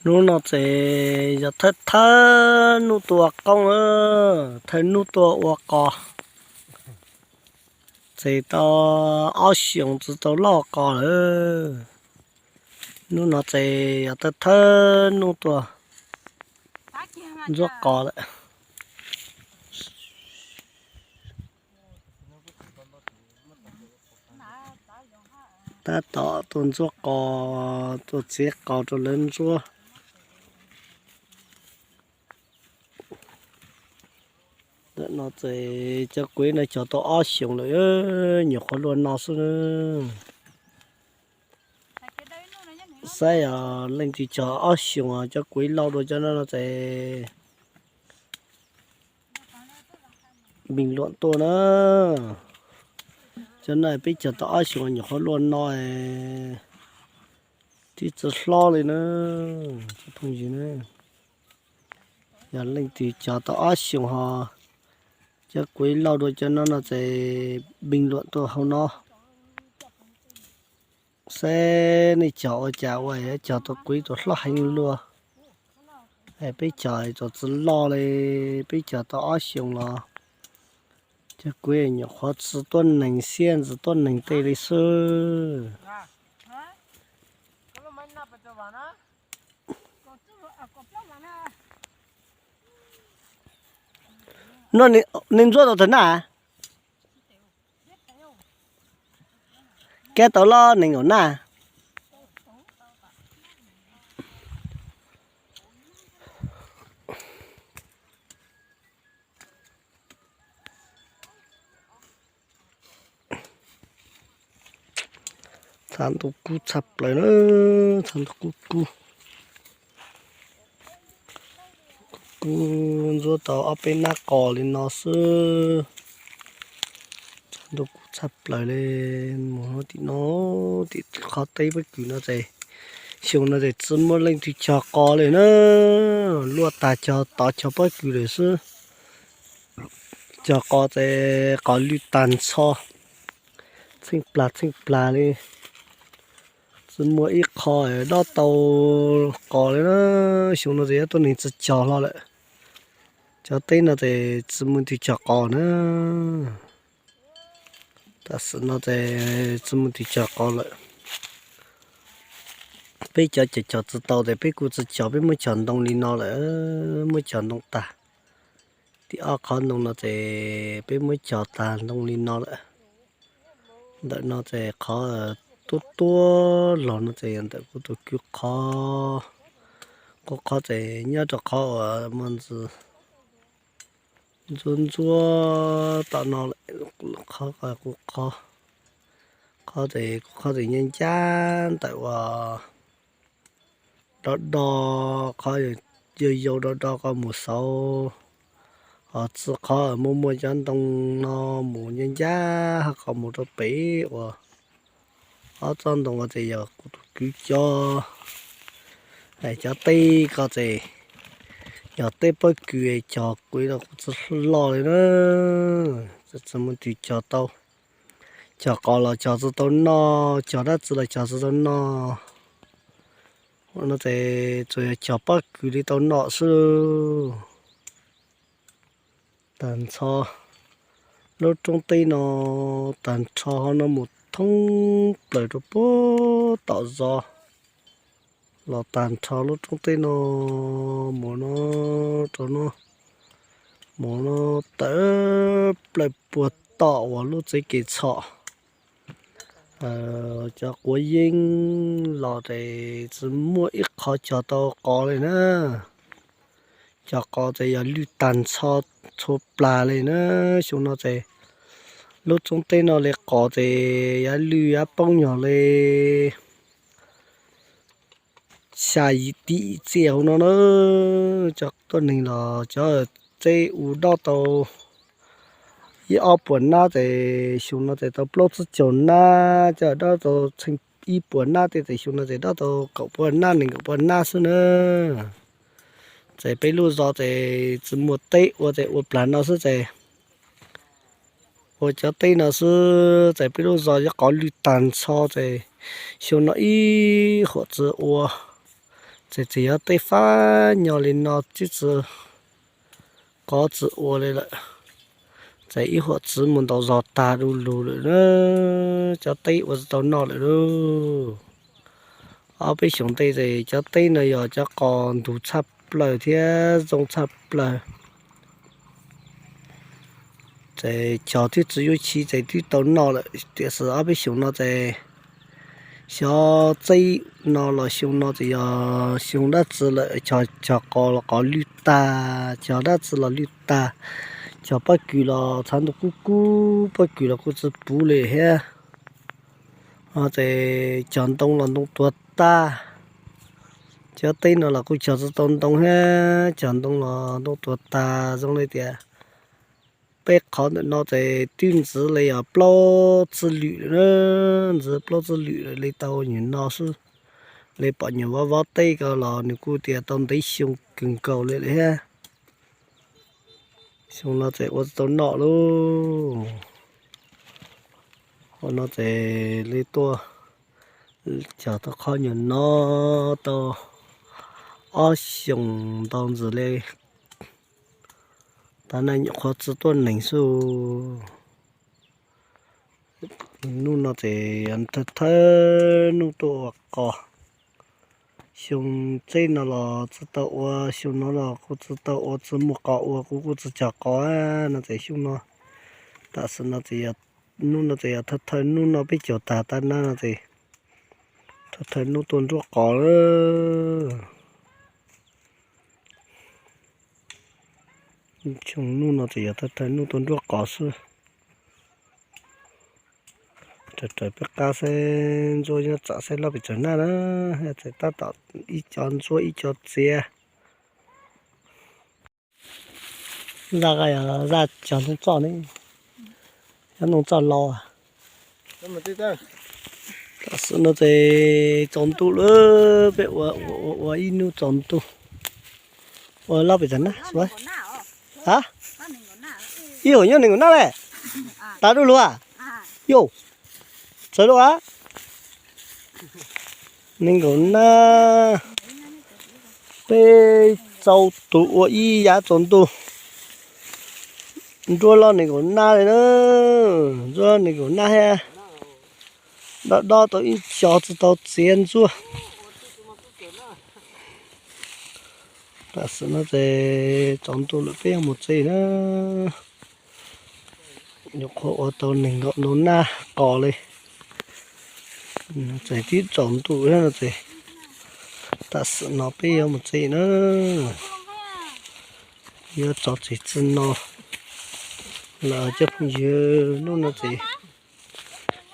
Hnub no ces yog thawj thawj hnub tuaj ua qoob, thawj hnub tuaj ua qos, txij tau ob xyoos tsis tau loj qos lawm. Hnub no ces yog thawj thawj hnub tuaj ntxuav qos lawm. Tab tom tuaj ntxuav qos, tuaj txiav qos rau lawv ntxuav. Ntawm no ces cov kuiv no cog tau ob xyoos lawm, nyuam qhuav luaj no xwb na. Saib yog leej twg cog ob xyoos cov kuiv lauj dua cov no no ces bình luận tuaj na. Cov no peb cog tau ob xyoos nyuam qhuav luaj no, twb tsis hlob li na. Phooj ywg na, yog leej twg cog tau ob xyoos ho cov kuiv lauj dua cov no no ces bình luận tuaj hauv no. Saib nej cog ua cas ua cog tau kuiv tau hlob heev luaj. Peb cog tau tsis loj li, peb cog tau ob xyoos los cov kuiv nyuam qhuav tsis tuaj neeg xiab, tsis tuaj neeg tej li xwb. No, nej ntxuav tau tag na? Kab tau loj nees nkaum na. Txha ntuj kub tshaj plaws na, txha ntuj kub kub. Kub ntxuav tau ob peb nab qos li no xwb. Txha ntuj kub tshaj plaws li. Mus tim no, tim qhov teb pob kws no ces xyoo no ces tsis muaj leej twg cog qos li na. Luaj tag cog tod cog pob kws lawm xwb. Cog qos ces qos lwj tag nrho, tsheej plag tsheej plag li. Tsis muaj ib qho dob tau qos li na. Xyoo no ces yuav tuaj neeg tsis cog hlo lawm. Cov teb no ces tsis muaj leej twg cog qos na. Tam sim no ces tsis muaj leej twg cog qos lawm. Peb cov cog cog tsis tau ces peb kuj tsis cog, peb muab cog ntoo li no lawm, muab cog ntoo tag. Tim ob qhov ntoo no ces peb muab cog tag ntoo li no lawm. Ntawm no ces qhov tuab tuab los no ces yog ntawm kuv tus kwv qhov. Kuv qhov ces nyob rau qhov uas muaj ntxwv ntxuav ntxuav tom no lawm. Qhov kuv qhov, qhov ces kuv qhov ces ncaj ncaj ntawm uas do do, qhov yau yau do do ko mus saud. Ho txij qhov muaj muaj cov ntoo no mus ncaj ncaj ko mus rau pem uas ob tsob ntoo ko ces yog kuv tus kwv cov. Cov teb ko ces yog teb pob kws, cog kuv los kuv tsis loj li na. Tsis muaj leej twg cog tau. Cog qos los cog tsis tau noj, cog dab tsi los cog tsis tau noj. No ces tsuas yog cog pob kws li tau noj xwb. Tag nrho lub roob teb no, tag nrho ho no mus thoob plaws rau puag tom zos, los tag nrho lub roob teb no mus no rau no, mus no tawm plaws puag tom uas lub tsev kev txhom. Cov quav yeeb los ces tsis muaj ib qho cog tau qos li na. Cog qos ces yog lwj tag nrho txhua plag li na. Xyoo no ces lub roob teb no li qos ces yav lwj yav poob nyog li xya yim tib txiaj hauv no na. Cov tuaj neeg los cov txeb u dob tau ib ob puas nab ces xyoo no ces tau plaub tsib caug nab, cov dob tau tsheej ib puas nab tej ces xyoo no ces dob tau kaum puas nab, nees nkaum puas nab xwb na. Ces peb lub zos ces tsis muaj teb ua ces ua plag no xwb ces ua cov teb no xwb ces peb lub zos yuav qov lwj tag nrho ces xyoo no ib huam tsis ua, ces tseem yog teb fab nyo li no tib tsis qov tsis ua li lawm. Ces ib huam tsis mus ntaus zog tag du lug lawm na, cov teb ua tsis tau noj lawm lauj. Ob peb xyoos ntej ces cov teb no yog cov qos ntug tshaj plaws thiab zoo tshaj plaws. Ces cog twb tsis yuav chim ces twb tau noj lawm tiam sis ob peb xyoos no ces xyov txij no los xyoo no ces yog xyoo dab tsi lawm, cog cog qos los qos lwj tag, cog dab tsi los lwj tag, cog pob kws los txhav ntuj kub kub, pob kws los kuj tsis puv li thiab. Ces cog ntoo los ntoo tuag tag, cov teb no los kuj cog tsis tau ntoo thiab, cog ntoo los ntoo tuag tag zoo li tias peb qhov ntawm no ces twb ntxiv li yog plaub txij lwm lawm na, ntxiv plaub txij lwm lawm li tau nyuam no xwb. Li pom nyuam vov vov teb ko los nws kuj tias tau ntev xyoo kawg nkaus li lawm thiab. Xyoo no ces ua tsis tau noj lauj. Ua no ces li tuaj cog tau qhov nyuam no tau ob xyoos ntau ntxiv li. Tav no nyuam qhuav tsis tuaj neeg xwb. Hnub no ces thawj thawj hnub tuaj ua qos. Xyoo txij no los tsis tau ua, xyoo no los kuj tsis tau ua, tsis muaj qos ua kuv kuj tsis cog qos no ces xyoo no tam sim no ces hnub no ces yog thawj thawj hnub no peb cog tag tav no no ces thawj thawj hnub tuaj nruab qos lawm. Xyoo hnub no ces yog thawj thawj hnub tuaj nruab qos xwb. Raws raws peb qab saib ntsuab nyob tsam saib loj pes tsawg nab na, txawm tab tom ib co ntsuab ib co txiav. Zaj yog zaj cog ntoo txoj ne, cog ntoo txoj laus. Tam sim no ces tsaus ntuj lawm, peb ua ua ua ib hnub tsaus ntuj. Ua loj pes tsawg nab? A, ib huam nyob nees nkaum nab le. Tav du lug a? Yus, txawv lub a. Nees nkaum nab, peb txaus tus ua ib yav tsaus ntuj. Nruab loj nees nkaum nab li na, nruab nees nkaum nab thiab. Dob dob tau ib co tsis tau txiav ntsuab. Tam sim no ces tsaus ntuj lawm peb yuav mus tsev na. Nyuam qhuav ua tau nees nkaum ntau nab qos li. Tseem tib tsaus ntuj no ces tam sim no peb yuav mus tsev na. Yuav tso txim txij no lawm cov phooj ywg, hnub no ces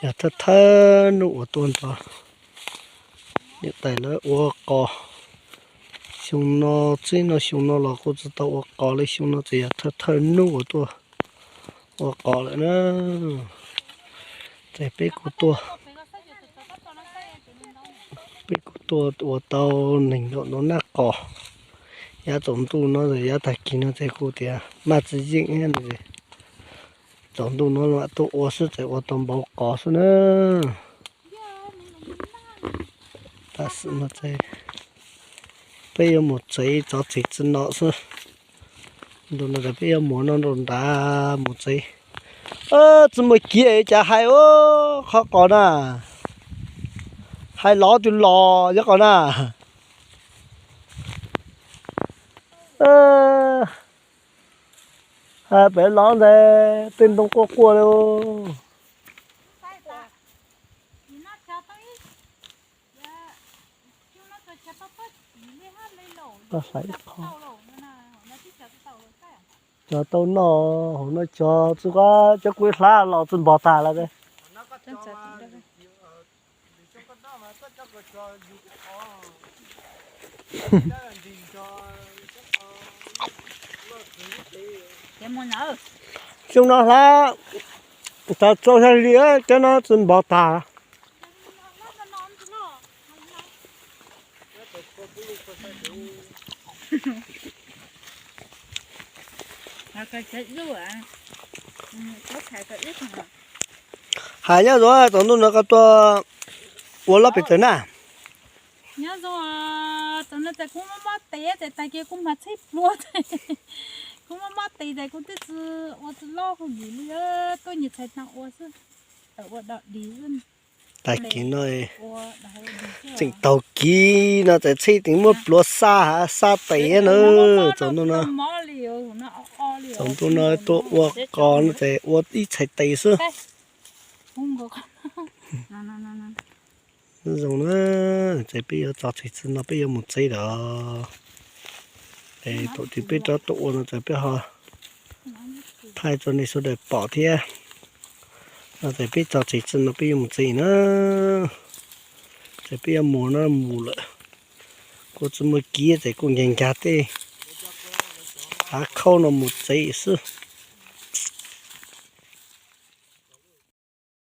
yog thawj thawj hnub uas tuaj nrog niam tais lawv ua qos. Xyoo no txij no xyoo no los kuj tsis tau ua qos li, xyoo no ces yog thawj thawj hnub uas tuaj ua qos lawm na. Ces peb kuj tuaj, peb kuj tuaj ua tau nees nkaum ntau nab qos. Yav tsaus ntuj no yav tag kis no ces kuj tias maj tsis yeej thiab no ces tsaus ntuj no mam tuaj ua xwb ces ua tau npaum qos xwb na. Tam sim no ces peb yuav mus tsev, tso txim txij no xwb. Ntu no ces peb yuav mus no nraum nrad mus tsev. Tsis muaj kiag cas hais ua qhov qos na, hais lov tus los cov qos na. Hais pem los ntawd tej ntoo quaj quaj li. Hlais ib qho cog tau noj, hauv no cog txij qab cov kuv hlab los txij npog tag lawm. Xyoo no hlab tas tsau xya li, cov no txij npog tag. Hais nyob zoo, tsaus ntuj no koj tuaj ua loj pes tsawg na? Nyob zoo, tsaus no ces kuv mob mob tes ces tag kis kuv mag txhib plua, kuv mob mob tes ces kuv twb tsis ua tsis loj hauj lwm li, tuaj nyias txhais tau ua xwb, ua dog dig xwb. Tag kis no tseem taug kis no txawm txhib tseem muab plua xa, xa tes na, tsaus ntuj no. Tsaus ntuj no tuaj ua qos no ces ua ib txhais tes xwb. Zoo na, ces peb yuav tso txhais txi no peb yuav mus tsev lawm. Es thaum twg peb rov tuaj ua no ces peb ho thaij rau nej sawv daws pom thiab. No ces peb tso txhais txi no peb yuav mus tsev na. Ces peb yuav mus no mus lawm. Kuv tsis muaj kiab ces kuv nkag nkag tej hav khaub no mus tsev xwb.